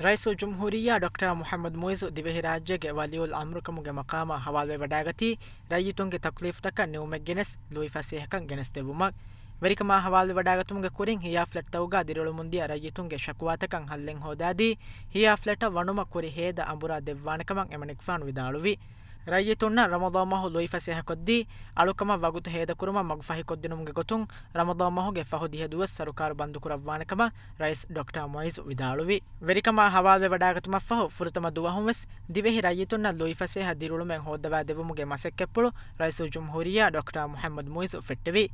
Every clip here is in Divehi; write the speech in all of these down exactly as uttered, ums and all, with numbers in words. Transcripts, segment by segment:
ރައީސުލްޖުމްހޫރިއްޔާ ޑޮކްޓަރ މުޙައްމަދު މުޢިއްޒު ދިވެހިރާއްޖޭގެ ވަލިއުލްއަމްރުކަމުގެ މަޤާމާ ޙަވާލުވެވަޑައިގަތީ، ރައްޔިތުންގެ ތަކުލީފުތަކަށް ނިމުމެއްގެނެސް ލުއިފަސޭހަކަން ގެނެސްދެއްވުމަށް. ވެރިކަމާ ޙަވާލުވެވަޑައިގަތުމުގެ ކުރިން، ހިޔާ ފްލެޓްތަކުގަ ދިރިއުޅެމުންދިޔަ ރައްޔިތުންގެ ޝަކުވާތަކަށް ހައްލެއް ހޯދާދީ، ހިޔާ ފްލެޓަށް ވަނުމަށް ކުރި ހޭދަ އަނބުރާ ދެއްވާނެކަމަށް އެމަނިކުފާނު ވިދާޅުވި. ރައްޔިތުންނަށް ރަމަޟާން މަހު ލުއިފަސޭހަކޮށްދީ، އަޅުކަމަށް ވަގުތު ހޭދަކުރުމަށް މަގުފަހިކޮށްދިނުމުގެ ގޮތުން، ރަމަޟާން މަހުގެ ފަހު ދިހަ ދުވަސް ސަރުކާރު ބަންދުކުރައްވާނެކަމަށް ރައީސް ޑޮކްޓަރ މުޢިއްޒު ވިދާޅުވި. ވެރިކަމާ ޙަވާލުވެވަޑައިގަތުމަށްފަހު، ފުރަތަމަ ދުވަހުންވެސް ދިވެހި ރައްޔިތުންނަށް ލުއިފަސޭހަ ދިރިއުޅުމެއް ހޯއްދަވާދެއްވުމުގެ މަސައްކަތްޕުޅު ރައީސުލްޖުމްހޫރިއްޔާ ޑޮކްޓަރ މުޙައްމަދު މުޢިއްޒު ފެއްޓެވި.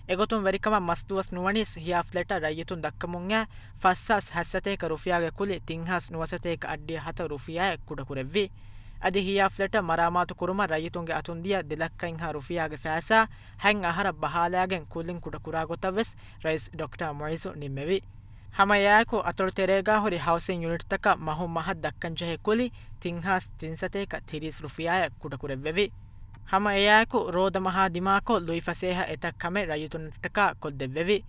އެގޮތުން ވެރިކަމަށް މަސްދުވަސް ނުވަނީސް ހިޔާ ފްލެޓަށް ރައްޔިތުން ދައްކަމުން އައި ފަސްހާސް ހަތްސަތޭކަ ރުފިޔާގެ ކުލި ތިންހާސް ނުވަސަތޭކަ އަށްޑިހަ ހަތަރު ރުފިޔާއަށް ކުޑަކުރެއްވި. އަދި ހިޔާ ފްލެޓަށް މަރާމާތު ކުރުމަށް ރައްޔިތުންގެ އަތުން ދިޔަ ދެލައްކައިންހާ ރުފިޔާގެ ފައިސާ ހަތް އަހަރަށް ބަހާލާގެން ކުއްލިން ކުޑަކުރާ ގޮތަށްވެސް ރައީސް ޑޮކްޓަރ މުޢިއްޒު ނިންމެވި. ހަމައެއާއެކު، އަތޮޅު ތެރޭގާ ހުރި ހައުސިން ޔުނިޓްތަކަށް މަހު މަހަށް ދައްކަންޖެހޭ ކުލި ތިންހާސް ތިންސަތޭކަ ތިރީސް ރުފިޔާއަށް ކުޑަކުރެއްވެވި. ހަމައެއާއެކު، ރޯދަ މަހާ ދިމާކޮށް ލުއިފަސޭހަ އެތައް ކަމެއް ރައްޔިތުންނަށްޓަކާ ކޮށްދެއްވެވި.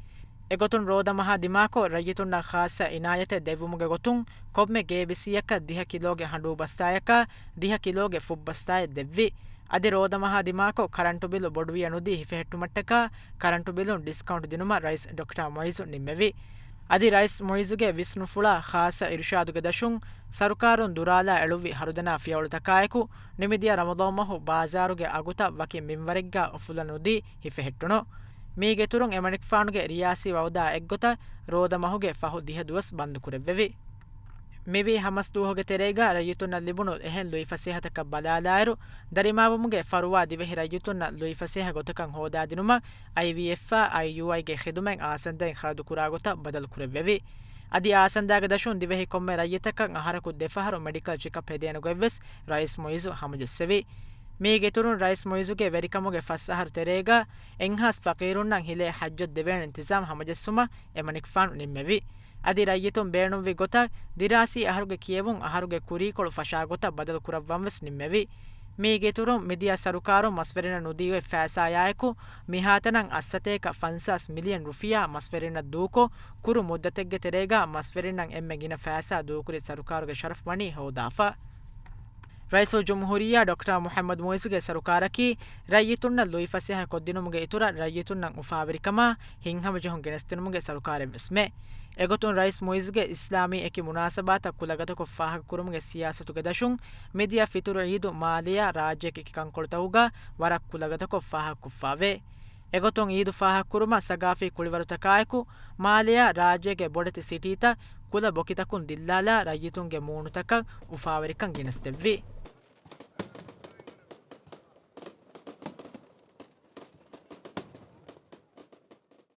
އެގޮތުން ރޯދަ މަހާ ދިމާކޮށް، ރައްޔިތުންނަށް ޚާއްޞަ އިނާޔަތެއް ދެއްވުމުގެ ގޮތުން، ކޮންމެ ގޭބިސީއަކަށް ދިހަ ކިލޯގެ ހަނޑޫ ބަސްތާޔަކާ، ދިހަ ކިލޯގެ ފުށް ބަސްތާއެއް ދެއްވި. އަދި ރޯދަ މަހާ ދިމާކޮށް، ކަރަންޓު ބިލު ބޮޑުވިޔަ ނުދީ ހިފެހެއްޓުމަށްޓަކާ، ކަރަންޓު ބިލުން ޑިސްކައުންޓް ދިނުމަށް ރައީސް ޑޮކްޓަރ މުޢިއްޒު ނިންމެވި. އަދި ރައީސް މުޢިއްޒުގެ ވިސްނުފުޅާ ޚާއްޞަ އިރުޝާދުގެ ދަށުން، ސަރުކާރުން ދުރާލާ އެޅުއްވި ހަރުދަނާ ފިޔަވަޅުތަކާއެކު، ނިމިދިޔަ ރަމަޟާން މަހު ބާޒާރުގެ އަގުތައް ވަކި މިންވަރެއްގާ އުފުލަން ނުދީ ހިފެހެއްޓުނު. މީގެއިތުރުން، އެމަނިކުފާނުގެ ރިޔާސީ ވައުދާ އެއްގޮތަށް ރޯދަ މަހުގެ ފަހު ދިހަ ދުވަސް ބަންދުކުރެއްވެވި. މިވީ ހަމަސްދުވަހުގެ ތެރޭގާ ރައްޔިތުންނަށް ލިބުނު އެހެން ލުއިފަސޭހަތަކަށް ބަލާލާއިރު، ދަރިމައިވުމުގެ ފަރުވާ ދިވެހި ރައްޔިތުންނަށް ލުއިފަސޭހަ ގޮތަކަށް ހޯދާދިނުމަށް އައިވީއެފްއާ އައިޔޫއައިގެ ޚިދުމަތް އާސަންދައިން ޚަރަދުކުރާ ގޮތަށް ބަދަލުކުރެއްވެވި. އަދި އާސަންދާގެ ދަށުން ދިވެހި ކޮންމެ ރައްޔިތަކަށް އަހަރަކު ދެފަހަރު މެޑިކަލް ޗެކަޕް ހެދޭނެ ގޮތްވެސް ރައީސް މުޢިއްޒު ހަމަޖެއްސެވި. މީގެއިތުރުން ރައީސް މުޢިއްޒުގެ ވެރިކަމުގެ ފަސް އަހަރު ތެރޭގާ އެއްހާސް ފަޤީރުންނަށް ހިލޭ ޙައްޖަށް ދެވޭނެ އިންތިޒާމް ހަމަޖެއްސުމަށް އެމަނިކުފާނު ނިންމެވި. އަދި ރައްޔިތުން ބޭނުންވި ގޮތަށް ދިރާސީ އަހަރުގެ ކިޔެވުން އަހަރުގެ ކުރީކޮޅު ފަށާ ގޮތަށް ބަދަލު ކުރައްވަންވެސް ނިންމެވި. މީގެއިތުރުން މިދިޔަ ސަރުކާރުން މަސްވެރިންނަށް ނުދީ އޮތް ފައިސާޔާއެކު، މިހާތަނަށް އަށްސަތޭކަ ފަންސާސް މިލިއަން ރުފިޔާ މަސްވެރިންނަށް ދޫކޮށް، ކުރު މުއްދަތެއްގެ ތެރޭގާ މަސްވެރިންނަށް އެންމެ ގިނަ ފައިސާ ދޫކުރި ސަރުކާރުގެ ޝަރަފް ވަނީ ހޯދާފަ. ރައީސުލްޖުމްހޫރިއްޔާ ޑޮކްޓަރ މުޙައްމަދު މުޢިއްޒުގެ ސަރުކާރަކީ، ރައްޔިތުންނަށް ލުއިފަސޭހަ ކޮށްދިނުމުގެ އިތުރަށް، ރައްޔިތުންނަށް އުފާވެރިކަމާ، ހިތްހަމަޖެހުން ގެނެސްދިނުމުގެ ސަރުކާރެއްވެސްމެ. އެގޮތުން ރައީސް މުޢިއްޒުގެ އިސްލާމީ އެކި މުނާސަބާތަށް ކުލަގަދަކޮށް ފާހަގަކުރުމުގެ ސިޔާސަތުގެ ދަށުން، މިދިޔަ ފިތުރު ޢީދު މާލެއާ ރާއްޖޭގެ އެކި ކަންކޮޅުތަކުގަ ވަރަށް ކުލަގަދަކޮށް ފާހަގަކޮށްފާވޭ. އެގޮތުން ޢީދު ފާހަގަކުރުމަށް ސަގާފީ ކުޅިވަރުތަކާއެކު، މާލެއާ ރާއްޖޭގެ ބޮޑެތި ސިޓީތައް ކުލަ ބޮކިތަކުން ދިއްލާލާ ރައްޔިތުންގެ މޫނުތަކަށް އުފާވެރިކަން ގެނެސްދެއްވި.